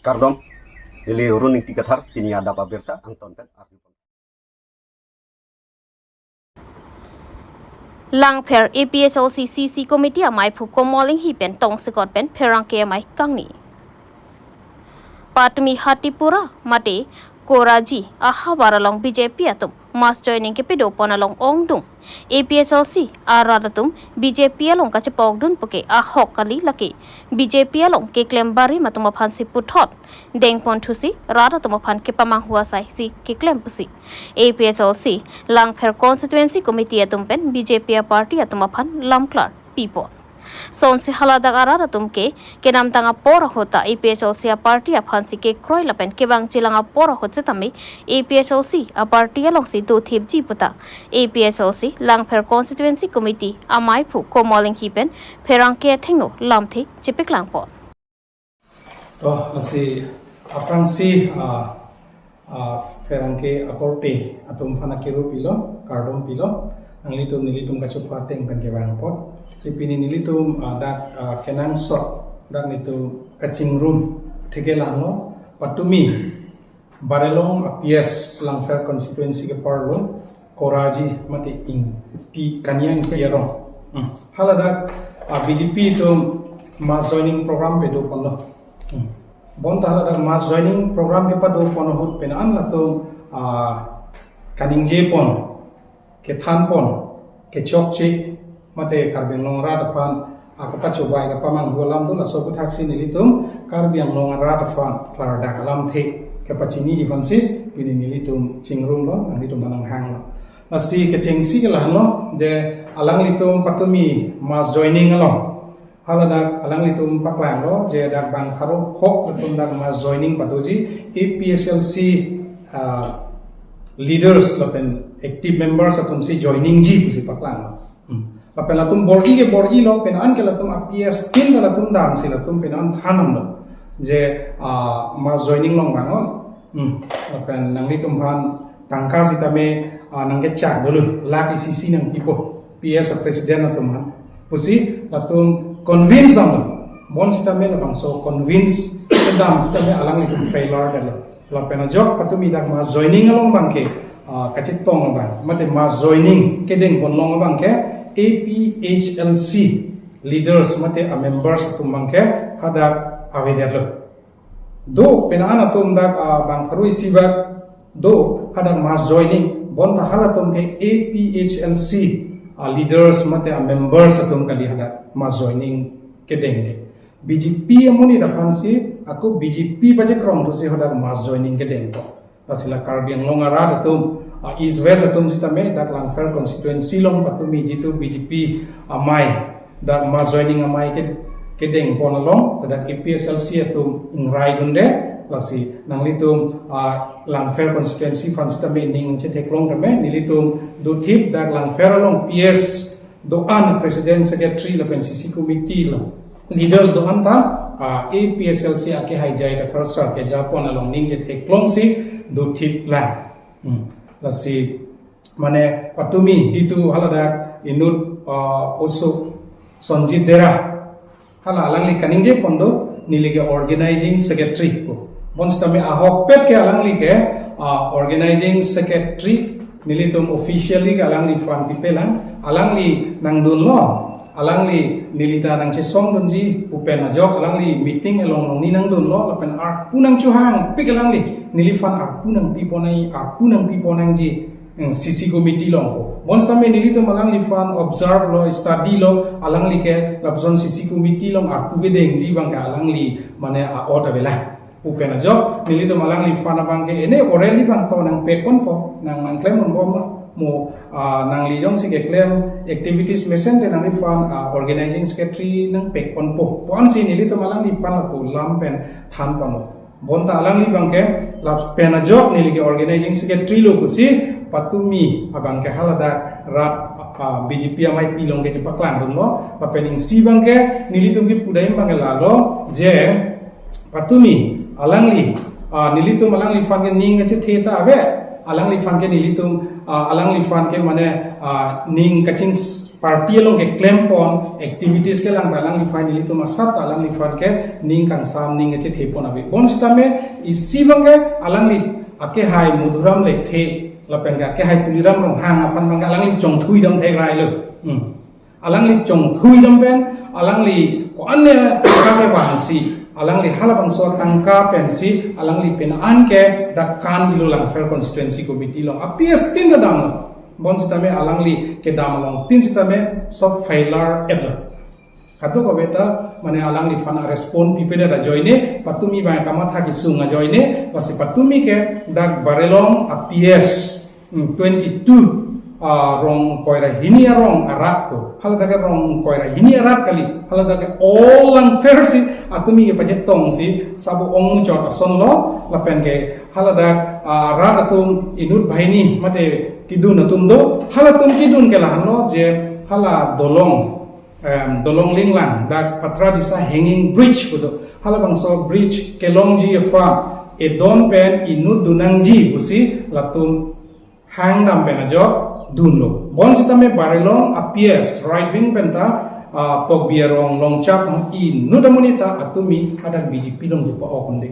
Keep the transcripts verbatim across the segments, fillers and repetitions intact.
Kardom, neli Run Ingti Kathar, pini adap abirta angton pen arju. Langpher A P H L C C C Committee amaiphu Komol Enghi pen tongsekot pen pherangke amei kangni. Patumi Hatipura mate Koraji ahavar along B J P atum mass joining kepadopon along ongdung A P H L C arat atum B J P along kachepokdun puke ahok kali, lake B J P along keklem barim atum aphansi puthot dengpon thusi rat atum aphan kepamanghu asaisi keklem pusi A P H L C Langpher Constituency Committee atum pen B J P aparty atum aphan lamklar pipon. Sonsi haladak arat atum ke kenamtang apor ahut ta A P H L C aparty aphansi kekroi lapen kevang chelang apor ahut setame A P H L C aparty alongsi dothipji puta A P H L C Langpher Constituency Committee amaiphu Komol Enghi pen pherangke athengno lamthe chepaklangpon. To, lasi aphrangsi, ah, ah, pherangke akorte atum aphan akiru pilo, kardom pilo, nanglitum nelitum kachupha ateng pen kevang apot. Si pini nelitum, ah, dak, ah, kenangsot, dak nelitum kachingrum theke langlo, patumi Barelong a P S Langpher constituency keparlo, Koraji mate Ingti, Kania Ingti arong. Hmm. Haladak, ah, B J P atum mass joining program padoponlo. Hmm. Bonta haladak mass joining program kepadopon ahut pen an latum, ah, kaningjepon, kethanpon, kechokche, mate Karbi Anglong arat aphan, ah, kapachobai kapamanghu alam do, laso aputhaksi nelitum Karbi Anglong arat aphan klardak alamthe kapachiniji aphansi pini nelitum chingrumlo, nanglitum nanghanglo. Lasi kechengsi ke lahenlo, je alanglitum patumi mass joining along haladak alanglitum paklanglo, je dak bang pharo hok latum dak mass joining padoji, A P H L C, ah, leaders lapen active members atumsi joiningji pusi paklanglo. Hmm. Lapen latum bor-i ke bor-ilo, pen an ke latum a P S tin ta latum damsi latum pen an thanlo, je, ah, mass joining along vangnon. Hmm. Lapen nanglitum aphan tangka sitame, ah, nangkechak dolo, lakh isi isi nangpipo, P S a president atum aphan pusi latum convince damlo. Bonsitame labangso convince kedam sitame alanglitum failure detlo. Lapen ajok patumi dak mass joining along abangke, ah, kachetong abang, mate mass joining kedengpon along abangke A P H L C leaders mate a members atum abangke hadak avedetlo. Do, pen an atum dak, ah, bang pharo isi bak do hadak mass joining, bonta halatum ke A P H L C, ah, leaders mate a members atum kali hadak mass joining kedeng ke. B J P amonit aphansi, ako B J P pachekrong thusi hadak mass joining kedengpo. Lasi la Karbi Anglong arat atum, ah, East West atum sitame dak Langpher constituency along patumi jitu B J P amei dak mass joining amei ke, kedengpon along, dak A P H L C atum ingraidunde, lasi nanglitum, ah, Langpher constituency aphan sitame ning chetheklong tame, nelitum dothip dak Langpher along P S do-an, president, secretary lapen C C committee along leaders do-an ta, ah, A P H L C akehaijai kathar sar kejapon along ning chetheklongsi dothiplang. Hmm. Lasi mane patumi jitu haladak inut, ah, oso Sonjit Dera, hala alangli kaningjepon do, neli ke organizing secretary pu. Bonsitame ahokpet ke alangli ke, ah, organizing secretary, nelitum officially ke alangliphan pipelang, alangli nangdunlo, alangli neli ta nangchesongdunji pu pen ajok alangli meeting along along ni nangdunlo, lapen arpu nangchohangpik alangli, neliphan arpu nangpiponang, arpu nangpiponangji, hmm, C C committee along pu. Bonsitame nelitum alangliphan observe lo, study lo, alangli ke lapuson C C committee along arpu kedengji abangke alangli mane a-ot avelang pu pen ajok, nelitum alangliphan abangke ene orally abang to nangpekponpo, nang nangklemponbomlo, mo, ah, nangli jongsi keklem activities mesen te nangliphan, ah, organizing secretary nangpekponpo pu ansi nelitum alangliphan lapu lam pen thanponlo. Bonta alangli abangke lapen ajok neli ke organizing secretary lo pusi patumi abangke haladak rat, ah, B J P ameipi along ke chepaklangdunlo, lapen isi abangke nelitum kipudam abangke lalo, je patumi alangli, ah, nelitum alangliphan ke ning kachethe ta ave, Alangliphan ke nelitum, ah, alangliphan ke mane, ah, ning kaching s-, party along keklem pon activities kelang ta alangliphan nelitum asap ta alangliphan ke ning kangsam ning kachethe pon ave. Bonsitame isi abang ke alangli akehai Madhuram Lekthe lapen ke akehai Tuliram Ronghang aphan abang ke alangli chongthui dam thek rai lo. Hmm. Alangli chongthui dam pen, alangli ko-an ne tangka kevangsi, alangli halabangso tangka pensi, alangli pen an ke dak kan ilo Langpher Constituency Committee along a P S tin kedam lo. Bonsitame alangli kedam along tin sitame sob failure et lo. Kadokave ta mane alangliphan a respond pipedet ajoine, patumi abang kamatha kesung ajoine, lasi patumi ke dak Barelong a P S, hmm, twenty-two, ah, rong ingkoi ra hini arong arat ko. Haladak ke rong ingkoi ra hini arat kali. Haladak ke all Langpher si atumi ke pachetongsi sabo ongmuchot ason lo lapen ke haladak, ah, rat atum inut banghini mate kedun atum do. Halatum kedun ke lahenlo je hala dolong, em, dolong linglang, dak Patradisa Hanging Bridge pu do. Halabangso bridge kelongji aphan edon pen inut dun nangji pusi latum hangdam pen ajok dunlo. Bonsitame Barelong a P S right wing pen ta, ah, Tokbi arong Longchap thang inut amonit ta atumi hadak B J P along chepa-ok un-e.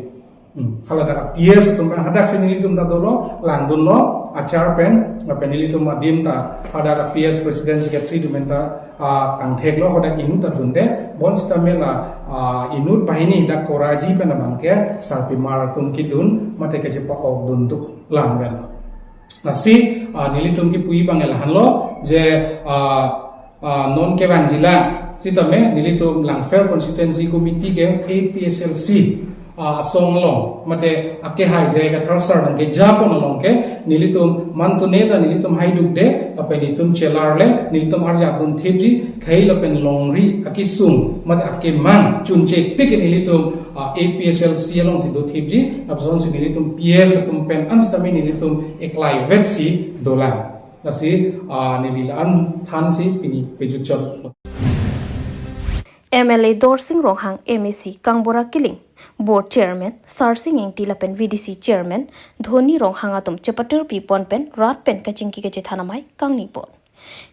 Hmm. Haladak a P S atum pen hadaksi nelitum ta dolo, langdunlo, achar pen, lapen nelitum adim ta hadak a P S president secretary atum pen ta, ah, tangthek lo, hadak inut ta dunde. Bonsitame la, ah, inut banghini dak Koraji pen abang ke sarpimar atum kedun mate kachepa-ok dun tuk lang pen. Lasi, ah, nelitum kipu abang ke lahenlo je, ah, ah, non kevangjilang sitame nelitum Langpher Constituency Committee ke A P H L C, ah, asong along mate akehai J I Kathar sir nangkeja pon along ke nelitum mantune ta nelitum haidukde, lapen nelitum chelarle, nelitum arjap dunthipji, khei lapen longri akesung mate akemang chunche tik nelitum, ah, A P H L C alongsi dothipji, lapusonsi nelitum P S atum pen an sitame nelitum eklai vetsi dolang. Lasi, ah, neli la-an thansi pini pejutchot. M L A Dorsing Ronghang, M A C Kangbura Killing, Board Chairman Sarsing Ingti lapen V D C Chairman Dhoni Ronghang atum chepatir pipon pen rat pen kachingki kachethan amei kangni pon.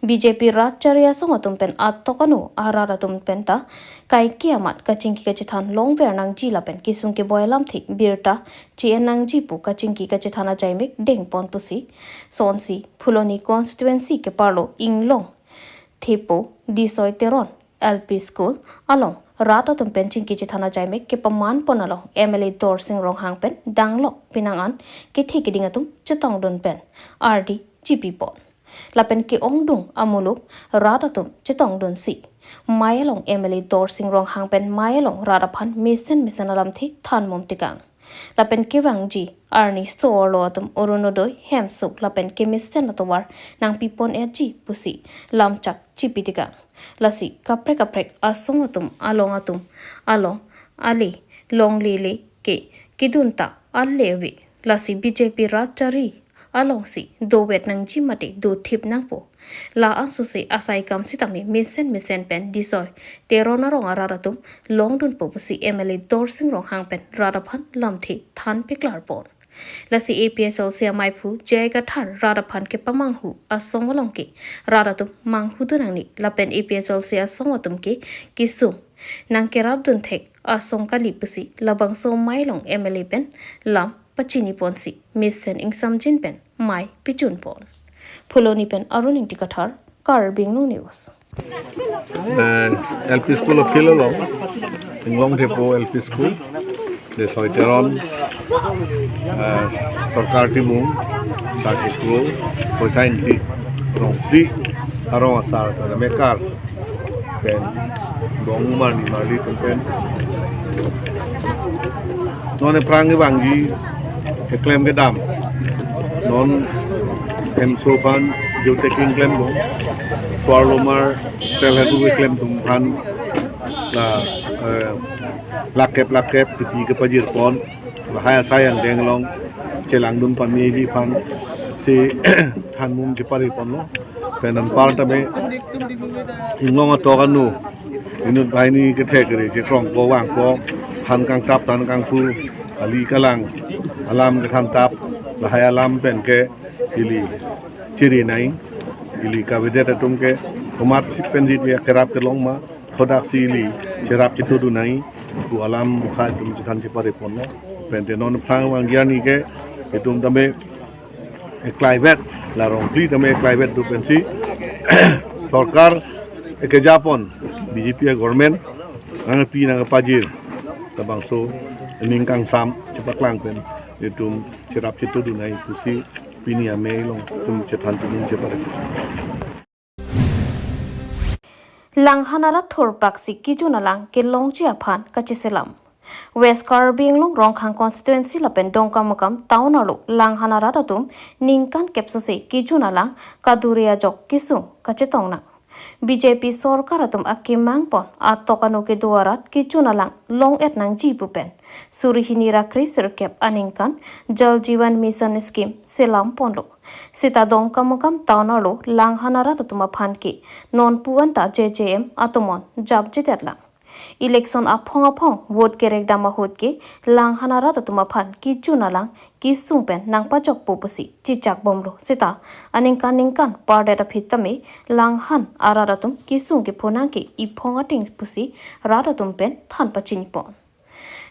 B J P rat chari asong atum pen atok anu arat atum pen ta kaike amat kachingki kachethan longver nangji lapen kesung keboi alamthe birta che-en nangji pu kachingki kachethan ajaimek dengpon pusi sonsi Phuloni constituency keparlo Inglong Thepo Disoi Teron L P School along rat atum pen chingki chethan ajaimek kepaman pon along M L A Dorsing Ronghang pen danglok penang an kethe keding atum chetongdun pen ardi chipi pon. Lapen ke-ongdung amuluk rat atum chetongdunsi mei along M L A Dorsing Ronghang pen mei along rat aphan mesen mesen alamthe thanmum tekang. Lapen kevangji arni so-arlo atum Orunodoi hemsuk lapen kemesen atovar nangpipon etji pusi lamchak chipi tekang. Lasi kaprek kaprek asong atum along atum along ale longle le ke kedun ta ale ave. Lasi B J P rat chari alongsi dovet nangji mate dothip nangpo. La-an sose asai kam sitame mesen mesen pen Disoi Teron arong arat atum longdunpo pusi M L A Dorsing Ronghang pen rat aphan lamthe than peklar pon. Lasi A P H L C amaiphu J I Kathar rat aphan kepamanghu asong along ke rat atum manghudun nangne lapen A P H L C asong atum ke kesung nangkerapdun thek asong kali pusi labangso mei along M L A pen lam pachini ponsi mesen ingsamjin pen mei pichun pon. Phuloni pen Arun Ingti Kathar, Karbi Anglong News. Eh, L P school aphi lo, Inglong Thepo L P school, Disoi Teron, eh, Sorkar Timung, Saki School, Poisa Ingti, Rongpi, Arong Asar, Sada Mekar, pen, Bong Marni Marli pen pen. Non aphrang kevangji keklem kedam. Non hemso aphan geotaging klemlo. So-arlo mar self help group keklem atum aphan la, eh, lakep lakep tipi kepajir pon. Lahai asai angdeng along chelangdun pame ji aphan si thanmum chepari ponlo. Pen anpar tame Inglong atok anu inut banghini kethek kere chekrongpo vangpo, than kangtap than kangphu, kali kalang alam kethan tap, lahai alam pen ke Ili chiri nai, ili kavedet atum ke komat si penjit ya kerap kelong ma, thodak si ili cherap chitudun nai, ku alam bukha atum chithan chipare pon lo. Pente non phrang vangjian ni ke, itum tame eklaivet, la Rongphli tame eklaivet tu pensi, sorkar ekejapon, B J P government, nangpi nangpajir, labangso, ning kangsam, chipaklang pen, itum cherap chitudun nai, pusi, pini amei along, itum chethan itum chepare. Langhan arat thurpaksi kijun alang kelongji aphan kacheselam. West Karbi Anglong Rongkhang constituency lapen Dongkamukam town arlo Langhan arat atum ningkan kep sose kijun alang kaduri ajok kisung kachetong nang. B J P sorkar atum akemang pon atok anu kedo arat kijun alang long-et nangji pu pen suri hini ra kre sirkep aningkan Jal Jeevan Mission scheme selam ponlo. Sita Dongkamukam town arlo Langhan arat atum aphan ke non pu anta J J M atum on jap jidet lang. Election aphong aphong vote kerek dam ahut ke Langhan arat atum aphan kijun alang kisung pen nangpajokpo pusi chichak bomlo. Sita aningkan ningkan pardet aphi tame Langhan arat atum kisung kepho nang ke iphong ating pusi rat atum pen than pachini pon.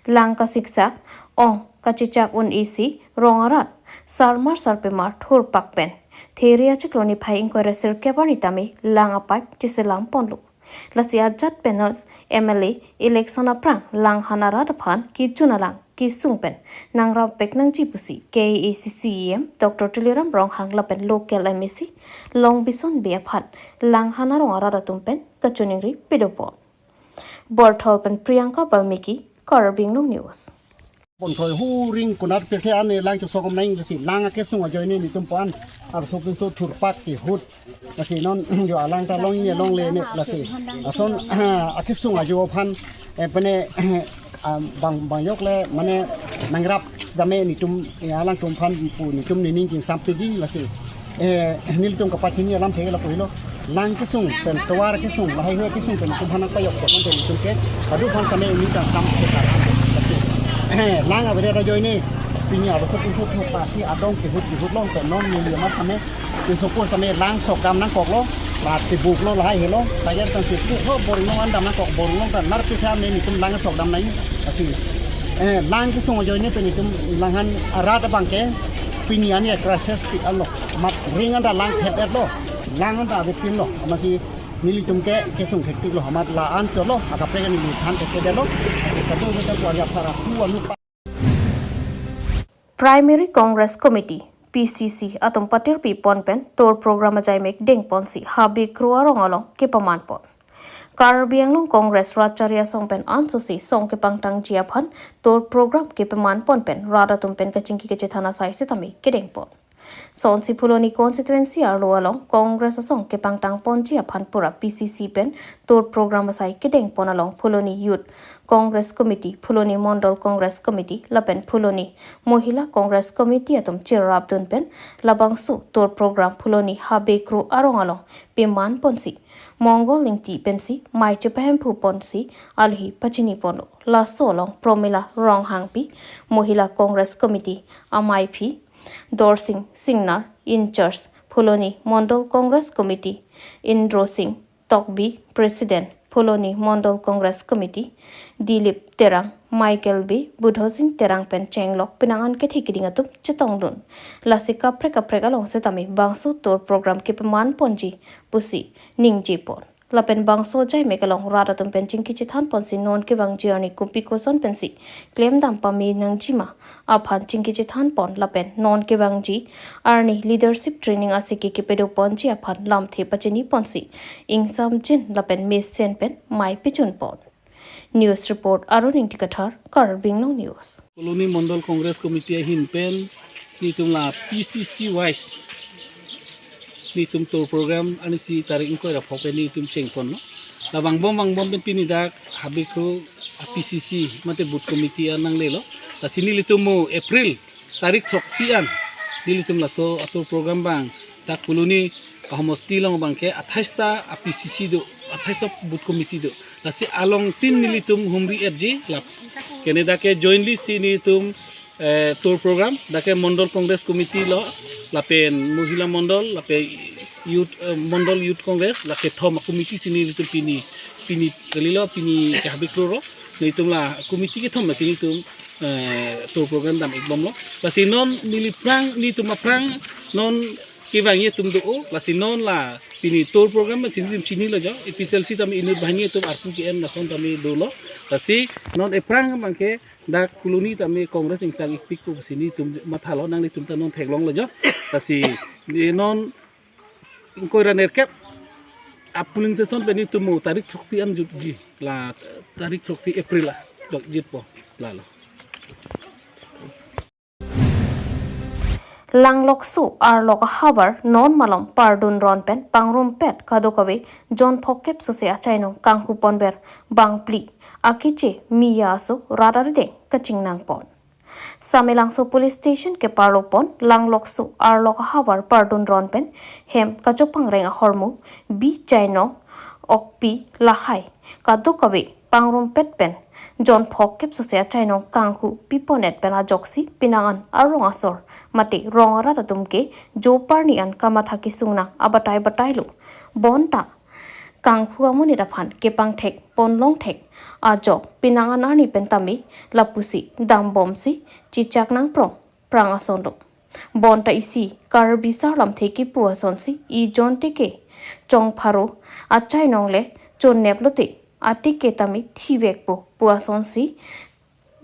Lang kasiksak, ong kachichak un isi rong arat sarmar sarpimar thurpak pen theri achiklo niphai ingkoi ra sirkep arni tame lang apipe cheselam ponlo. Lasi ajat panel M L A election aphrang Langhan arat aphan kijun alang kisung pen nangrap pek nangji pusi K A A C C E M Doctor Tuliram Ronghang lapen local M A C Longbison Bey aphan Langhan arong arat atum pen kachiningri pidopon. Borthol pen Priyanka Balmiki, Karbi Anglong News. Bonthoi huring kunat pirthe an lang chosok om nang lasi lang akesung ajoine nitum puan arso pinso thurpak kehut lasi non jo alang ta long ne longle ne lasi ason akesung ajo aphan eh, pene ah, bang bang yok le mane nangrap sitame nitum eh, alang tum phan pu nitum nining king sampe di lasi eh, nelitum kapachini alam thek lapu helo. Lang kesung pen tovar kesung lahai hua kesung pen tum phan nangpajok pen tum ke padu phan same ini kan sam ke karan. Eh, lang avedet ajoine pini arso pinso thurpaksi adong kehut kehut long pen non neli amar same pinso ko same lang sok dam nangkoklo. La tibuklo lahai helo. Tajar kan si puklo borlong an dam nangkok borlong kan nar pitha me nitum lang sok dam nai. Lasi eh, lang kesung ajoine pen nitum Langhan arat abang ke pini ani crisis ti alo. Mat ring anta lang phet lo. Lang anta avepin lo. Amatsi nelitum ke kesung thektik lo. Amat la-an cholo. Akaprek neli than thektik lo. Kadu kadu kuarjap sara pu anu pa. Primary Congress Committee, P C C, atum patirpi pon pen tour program ajai mek deng ponsi Habe Kro arong along kepaman pon. Karbi Anglong Congress Ratchari Asong pen ansosi song kepangtangji aphan tour program kepaman pon pen rat atum pen kachingki kachethan asai sitame kedeng pon. Sonsi Phuloni constituency arlo along Congress asong kepangtang ponji aphan pura P C C pen tour program asai kedeng pon along Phuloni Youth Congress Committee, Phuloni Mondol Congress Committee, lapen Phuloni Mohila Congress Committee atum chirapdun pen labangso tour program Phuloni Habe Kro arong along peman ponsi Mongol Ingti pensi mei chepahemphu ponsi alohi pachini ponlo. Laso along Promila Ronghangpi, Mohila Congress Committee amaiphi, Dorsing Singnar, in charge, Phuloni Mondol Congress Committee, Indro Singh Tokbi, President, Phuloni Mondol Congress Committee, Dilip Terang, Michael Bey, Budho Singh Terang pen chenglok penang an kethe keding atum chetongdun. Lasi kaprek kaprek along sitame bangso tour program kepaman ponji pusi ningje pon. Lapen bangso ajai mek along rat atum pen chingki chethan ponsi non kevangji arni kumpi koson pensi klemdam pame nangjima aphan chingki chethan pon lapen non kevangji arni leadership training asiki kepedo ponji aphan lamthe pachini ponsi ingsamjin lapen mesen pen mei pechun pon. News report Arun Ingti Kathar, Karbi Anglong News. Phuloni Mondol Congress Committee ahin pen nitum la P C C wise nitum tour program anisi tarik ingkoi ra phok pen nitum chengponlo. La vangbom vangbom pen pini dak Habe Kro a P C C mate booth committee an nanglelo. Lasi nelitum mo April tarik throksi an nelitum laso atour program abang dak Phuloni ahomosti along abang ke athais ta a P C C do, athais ta booth committee do. Lasi along tin nelitum humri etji lap. Kene dak ke jointly si nelitum eh, tour program, dak ke Mandal Congress Committee lo, lapen Mohila Mandal, lapen Youth, eh, Mandal Youth Congress, lake thom a-committee si nelitum pini, pini kalilo, pini ke habit kroro, nelitum la committee kethom si nelitum, eh, tour program dam-ik bomlo. Lasi non neli aphrang, nelitum aphrang, non kevangji atum do-o, lasi non la pini tour program si nelitum chinilo jo, A P H L C tame inut banghini atum arpu ke-en lason tame dolo, lasi non aphrang abang ke dak colony tame Congress ingtang-ikpik pu si nelitum mathalo, nanglitum ta non theklonglo jo. Lasi ne non ingkoi ra nerkep a-polling station pen nelitum mo tarik throksi an jutji, la tarik throksi April a jok jutpo lalo. Langlokso arlok ahavar non malom pardun ron pen pangrumpet kadokave jon phokep sose achainong kanghu ponver bangphli akeche Miya aso rat arideng kachingnang pon. Samelangso Police Station keparlo pon Langlokso arlok ahavar pardun ron pen hem kachopangreng ahormu bi chainong okpi lahai kadokave pangrumpet pen jon phokep sose achainong kanghu pipondet pen ajoksi pinangan arong asor mate rong arat atum ke jo parni an kamatha kesungnang abatai batailo. Bonta kanghu amonit aphan kepangthek ponlong thek ajok pinangan arni pen tame lapusi dambomsi chichak nangprong prang asonlo. Bonta isi Karbi Sarlamthe kipu asonsi ijon teke chongpharo achainong le chonnep lote ateke tame thivekpo pu asonsi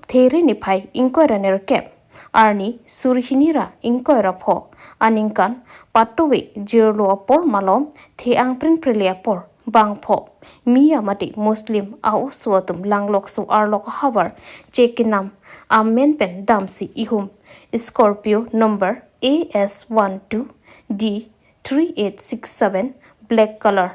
There niphai ingkoi ra nerkep arni suri hini ra ingkoi ra pho aningkan patove jirlo apor malom the-ang prinprele apor bangpho Miya mate Muslim a-oso atum Langlokso arlok ahavar chekinam amen pen damsi ihum Scorpio number A S one two D three eight six seven black color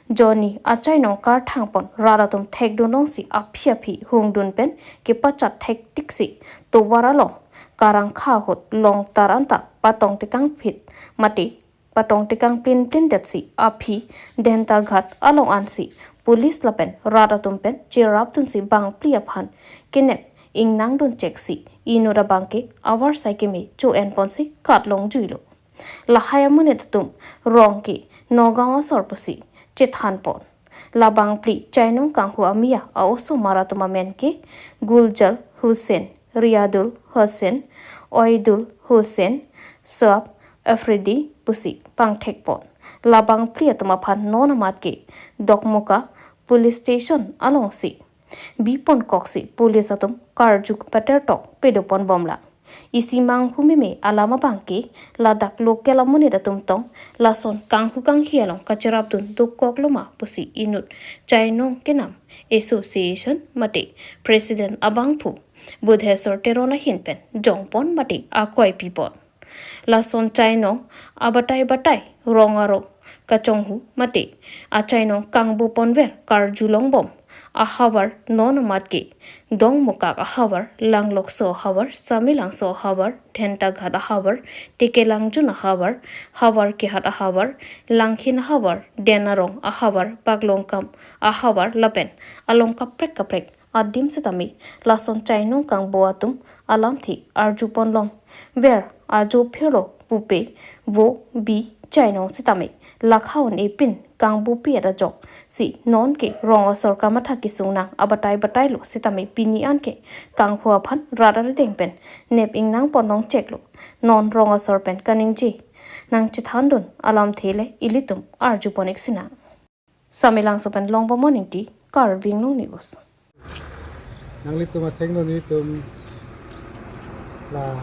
jonni achainong karthang pon rat atum thekdun longsi aphi aphi hungdun pen kepachat thektiksi tovar along karangkha ahut longtar anta patong tekangphit mate patong tekangplin plindetsi aphi Dhentaghat along ansi police lapen rat atum pen cherapdunsi bangphli aphan kenep ingnangdun cheksi inut abang ke avarsai keme cho-en ponsi katlongjuilo. Lahai amonit atum rong ke Nagaon asor pusi chethan pon. Labangphli chainong kanghu a-Miya a-osomar atum amen ke Guljal Hussain, Riyadul Hussain, Oidul Hussain, Soab Afridi pusi pangthek pon. Labangphli atum aphan non amat ke Dokmoka Police Station alongsi bipon koksi police atum karju pater tok pedo pon bomlang. Isi manghu meme alam abang ke ladak local amonit atum tong lason kanghu kanghi along kacherapdun dokok loma pusi inut chainong kenam association mate president abangphu Budhesor Teron ahin pen jongpon mate akoi pipon. Lason chainong abatai batai rong aro kachonghu mate achainong kangbo ponver karjulongbom ahavar non amat ke Dongmukak ahavar, Langlokso ahavar, Samelangso ahavar, Dhentaghat ahavar, Tekelangjun ahavar, Havar Kehat ahavar, Langhin ahavar, Denarong ahavar, Paklongkam ahavar lapen along kaprek kaprek adim setame lason chainong kangbo atum alamthe arjupon longver ajo phirlo pupe vo bi chainong setame lakha un-e pin kangbupi ajok si non ke rong asor kamatha kesungnang abatai batailo setame pini an ke kanghu aphan rat arideng pen nep ingnang pon longcheklo. Non rong asor pen kaningje nangchethandun alamthe le ilitum arjupon-ik sinang. Samelangso pen Longbomon Ingti, Karbi Anglong News. Nanglitum athengno nelitum la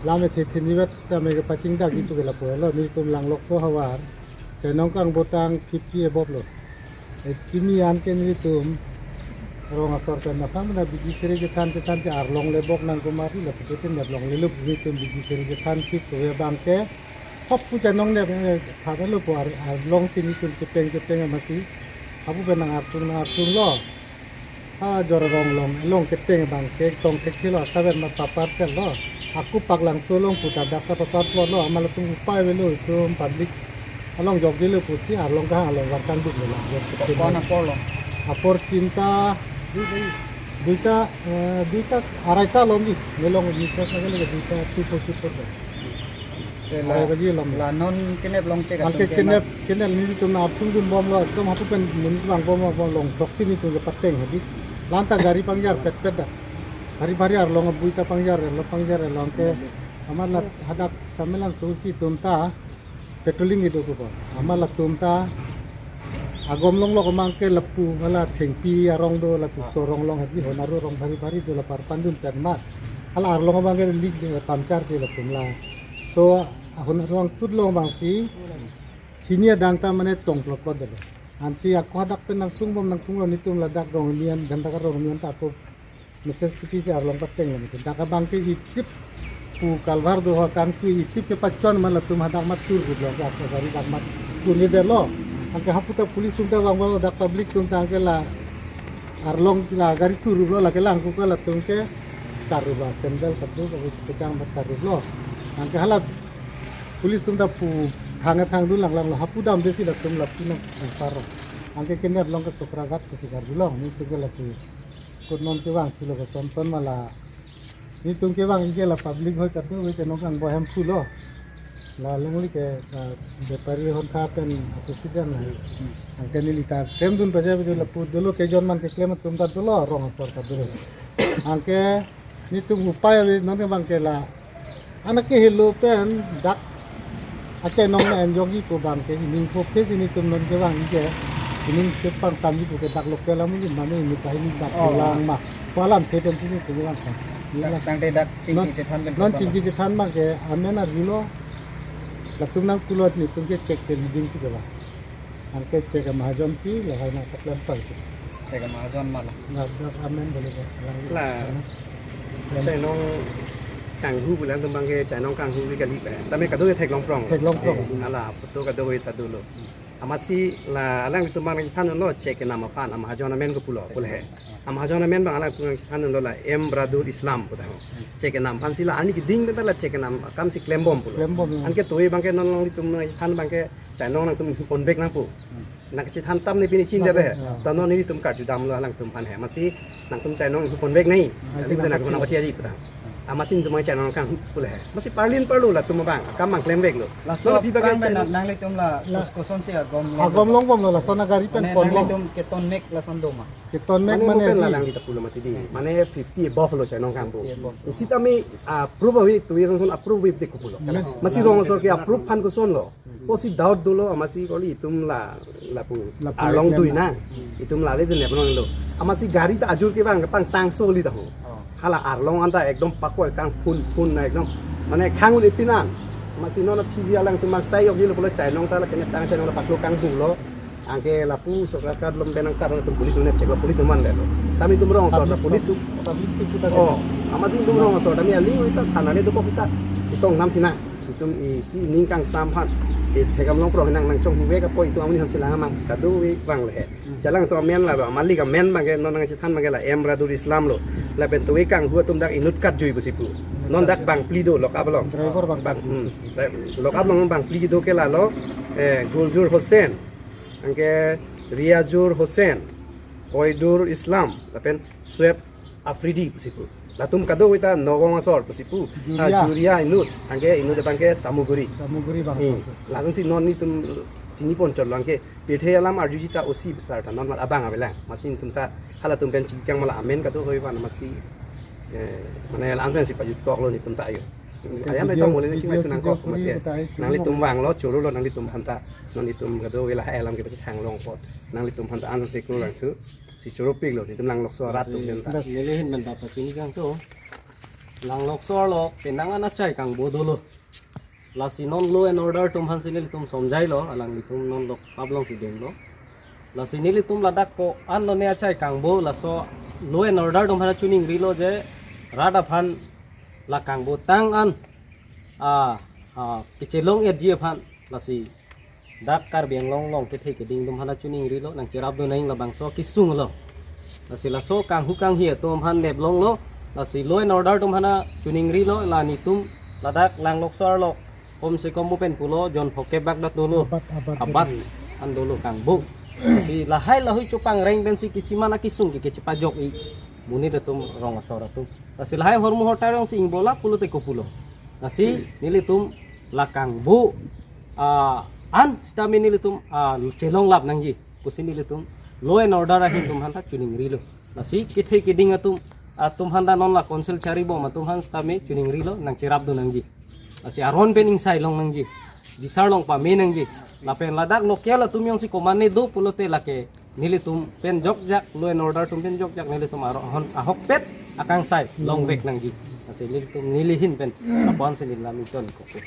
lam ethe thinivet tame kepachingdak itu ke lapu helo, nelitum Langlokso ahavar chainong kangbotang fifty above lo. Eh, pini an ke nelitum rong asor pen aphan mena bidi seri chethan chethan che arlong le bok nangkoma ri lapu ke tin arlong le lup nelitum bidi seri chethan chik kove abang ke hop pu chainong ne, eh, thapelo pu ar-, arlong si nelitum chepeng chepeng amatsi. Apu pen nang artung nang artung lo. Ha Jorarong along, along keteng abang ke tong thekthelo, asaver ma papar tel lo. Aku Paklangso along puta dak ta papar lo, amat latum upai avelo itum public along jokjelo pusi arlong kehang along wartang duk mela. Kon apor lo? Apor tinta, di, di. দুইটা, আহ, দুইটা আড়াইটা লম দি, মেলং নি, দুইটা থাকলে দুইটা, two forty four লম। Te la, আড়াই বাজি লম। La non kenep long chek Angke atum ke kenep, na. Kenep nelitum na atum dun bomlo, ekdom hapu pen mun bang bomlo, bomlo, toksi nelitum ke pateng hadi. Lanta gari pangjar pet pet da. Bhari bhari arlong abui ta pangjar, lo pangjar lo angke. Amat la hadak Samelangso si atum ta patrolling ido ko ba. Amat latum ta agom long lo ko mangke lapu hala thengpi arong do lapu sorong long hadi hon aru rong bhari bhari do lapar pandun pen ma. Hala arlong abang ke lik de pamchar ke latum la. So ahon arong tut long bang si hini adang ta mane tong plot plot de. Ansi ako hadak pen nangtung bom nangtung lo nelitum ladak rong nian dan dak rong nian ta ako message si pisi arlong pateng lo nelitum. Dak abang ke itip pu kalvar do ho kangtui itip ke pachon ma latum hadak mat tur gublo ke ako gari dak mat tur ni de lo. Angke hapu ta police atum ta bang bang dak public atum ta angke la arlong la gari tur gublo lake lang ku ka latum ke karu ba sandal kadu ka kejang ba karu lo. Angke hala police atum ta pu thang thang dun lang lang lo hapu dam de si latum lapu nang paro. Angke kenep long ke Chokraghat ke si Karbi Anglong nelitum ke lasi. Kut non kevang si lo ke son son ma la. Nelitum kevang ike la public hoi kadu ke nong kangbo hem phu lo. La longli ke, ah, bepari hon kha pen president la. Angke neli ta klem dun paja bidi lapu dolo ke jon man ke klem atum ta dolo rong asor ta dolo. Angke nelitum upai abi non kevang ke la. Anak ke helo pen dak achainong na enjoy ko bang ke ining pho phe si nelitum non kevang ike ining chepang samji ko ke dak local amu ni mane ini kahi ni dak Oh. Lang ma palam the pen si nelitum kevang sa. Dak tangte dak chingki Non- chethan pen Non kosong. Chingki chethan bang ke amen arjulo latum nang kulot nelitum ke chek ke leading si kevang. Angke chek ke mahajon si lahai na paklem pai. Chek ke mahajon ma la. Na dak amen bole ke. La. Chainong kanghu pulang tembang ke chainong kanghu ke kali pe. Tame kado ke theklong prong. Theklong prong. Ala photo kado ke ta dolo. Amatsi la alanglitum bang nangchethan lo chek ke nam aphan amahajon amen ko pulo pule he. Amahajon amen bang alanglitum nangchethan lo la M Bradul Islam puta ho. Chek ke nam aphan si la ani keding ta la chek ke nam akam si klem bom pulo. Klem bom, ya. Anke toi bang ke non alanglitum nangchethan bang ke chainong nangtum convict nangpo. Nangchethan tam ne pini chin de le. Ya. Ta non nelitum karju dam lo alangtum aphan he. Amatsi nangtum chainong convict nai. Ah, alim itu de nangtum nangchethan. Nangpachi aji puta. Amatsi nelitum chainong kang pule he. Amatsi parlin parlo latum abang. Akam bang klemvek lo. Laso so phi bang aphrang chainong nang- nanglitum la La- kos- koson si agom long. Agom long bom lo laso na gari pen Mane pon long. Nanglitum keton mek lason do ma. Keton mek Mane mane mo pen di. Lalang kita pulo mati di. Mane fifty above lo chainong kangbo. Fifty above. Isi tame approve avi tu ye son son approve avi de kupulo. Yes. Amatsi rong asor ke approve aphan koson lo. Pusi doubt dolo amatsi kali itum la lapu Lapu arlong leklem dui na. Itum la le dun ya penang lo. Amatsi gari ta ajur kevang kepang tangso li ta ho. Oh. Hala arlong anta ekdom pakoi kang phun phun na ekdom. Mane khangun ipinan. Amatsi non P G alangtum mangsai yok yelo pulo chainong ta la kene tang chainong la paklo kang dunglo. Angke lapu sokra kar lom benang kar tum police unit chek lo police numan le lo. Tame itum rong asor Public police tu. Public tu kita Oh, amatsi itum rong asor tame ali ita thana le dokok ita chetong nam sina. Itum isi ning kangsam aphan. Chethek amlong pro nang nangchonghu vek apot itum amonit aphan chelang amang si kado ve vang le he. Jalang itum amen la ba, malik amen bang ke non nangchethan bang ke la M Bradul Islam lo. Lapen tu ve kanghu atum dak inut kat jui pusi pu. Non dak bang phli do lock up along. Driver bang Bang, hmm. Lock up along bang phli do ke la lo, eh, Guljur Hussain. Angke Riazur Hussain. Oidur Islam. Lapen Sueb Afridi pusi pu. Latum kado ita Nagaon asor pusi pu. Juria. Ah, Juria inut, angke inut abang ke Samuguri. Samuguri bang. Hmm. Lason si non nelitum chini pon chot lo angke pirthe alam arjuji ta O C besar ta non mal abang avelang. Amatsi nelitum ta halatum pen chikang mala amen kado hoi van amatsi. Eh, mane lang pen si pajut kok lo nelitum ta ayo. Ayam video, itu mulai video, chingmai tu nang video kok kuri masih. Nanglitum vang lo choro lo nanglitum aphan ta. Nanglitum kado vela alam ke pachethang long apot. Nanglitum aphan ta an si kurang tu. Si choro pik lo, nelitum Langlokso arat atum pen ta. Neli ahin pen ta pachini kangtung. Langlokso arlo, penang an achai kangbo dolo. Lasi non law and order atum aphan si nelitum somjai lo, alanglitum non lock up along si deng lo. Lasi nelitum ladak ko-an lo ne achai kangbo, laso law and order atum aphan choningri lo je, rat aphan la kangbo tang an, a, a, kechelong etji aphan, lasi dak Karbi Anglong along kethe keding atum aphan choningri lo, nangcherap do nang labangso kesung lo. Lasi laso kanghu kanghi atum aphan nep long lo, lasi law and order atum aphan choningri lo, la nelitum ladak Langlokso arlo, kom se kom open pulo, jon phokep bak dak dolo. Abat, abat, abat, betul. An dolo kangbo. Lasi lahai lahui chopang reng pen si kisiman akesung ke kechepajok i. monit atum, rong asor atum. Lasi lahai ahormu ahortar jongsi ingbolap pulote kopulo. Lasi nelitum la kangbo, ah, an sitame nelitum, ah, chelonglap nangji pusi nelitum law and order ahin atum aphanta chiningrilo. Lasi kethe keding atum, atum aphanta non la council charibom atum aphan sitame chiningrilo, nangcherapdun nangji. Lasi aron pen ingsai long nangji. Bisar long pame nangji. Lapen ladak local atum jongsi komatne do pulote lake nelitum pen jokjak, law and order atum pen jokjak nelitum aron ahokpet akangsai longvek nangji. Lasi nelitum neli ahin pen lapu-an si neli lam ingtonkokpo.